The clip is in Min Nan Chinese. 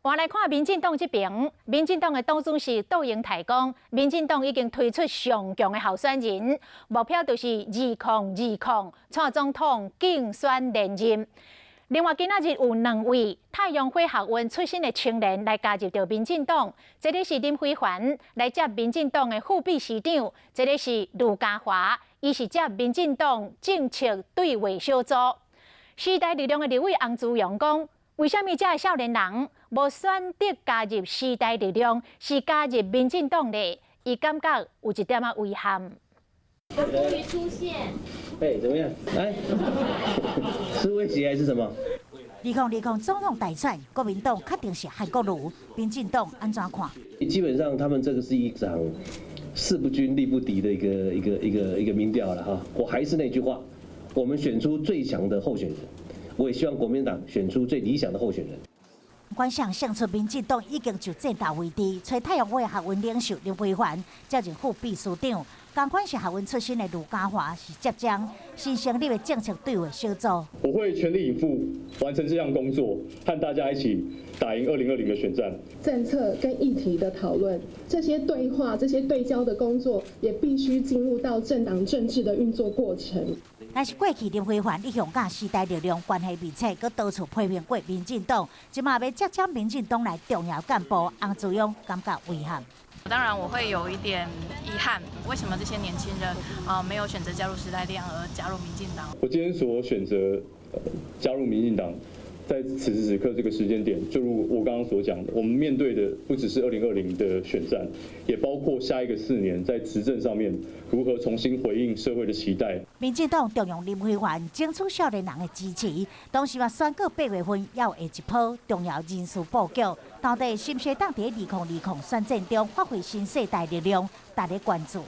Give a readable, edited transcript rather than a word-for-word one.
換來看民進黨這邊，民進黨的黨主席杜英台講，民進黨已經推出上強的候選人，目標就是2020蔡總統競選連任。另外，今仔日有兩位太陽花學運出身的青年來加入著民進黨，一个是林飛帆來接民進黨的副秘書長，一个是呂家華，伊是接民進黨政策對話小組。時代力量的立委洪慈庸講，為啥物這个少年人無選擇加入時代力量，是加入民進黨呢？伊感覺有一點仔遺憾。他終於出現。哎，怎麼樣？來，是威脅還是什麼？2020總統大選，國民黨確定是韓國瑜，民進黨按怎看？基本上，他們這個是一場勢不均力不敵的一個民調了哈。我還是那句話，我們選出最強的候選人。我也希望國民黨選出最理想的候選人。官上勝出，民進黨已經就戰鬥位置，揣太陽花學運領袖林飛帆接任副秘書長，仝款是學運出身的呂家華是接掌新成立的政策對話小組。我會全力以赴完成這項工作，和大家一起打贏2020的選戰。政策跟議題的討論，這些對話、這些對焦的工作，也必須進入到政黨政治的運作過程。但是過去林飛帆一向佮時代力量關係密切，閣多處批評過民進黨，這馬欲接掌民進黨內重要幹部，洪慈庸感覺遺憾。當然我會有一點遺憾，為什麼這些年輕人啊沒有選擇加入時代力量而加入民進黨？我今天所選擇加入民進黨，在此時此刻這個時間點，就如我剛剛所講的，我們面對的不只是2020的選戰，也包括下一個4年在執政上面如何重新回應社會的期待。民進黨重用林飛帆，爭取少年人的支持，同時嘛宣告8月份要下一波重要人事布局。到底是毋是當佇2020選戰中發揮新世代力量，值得關注。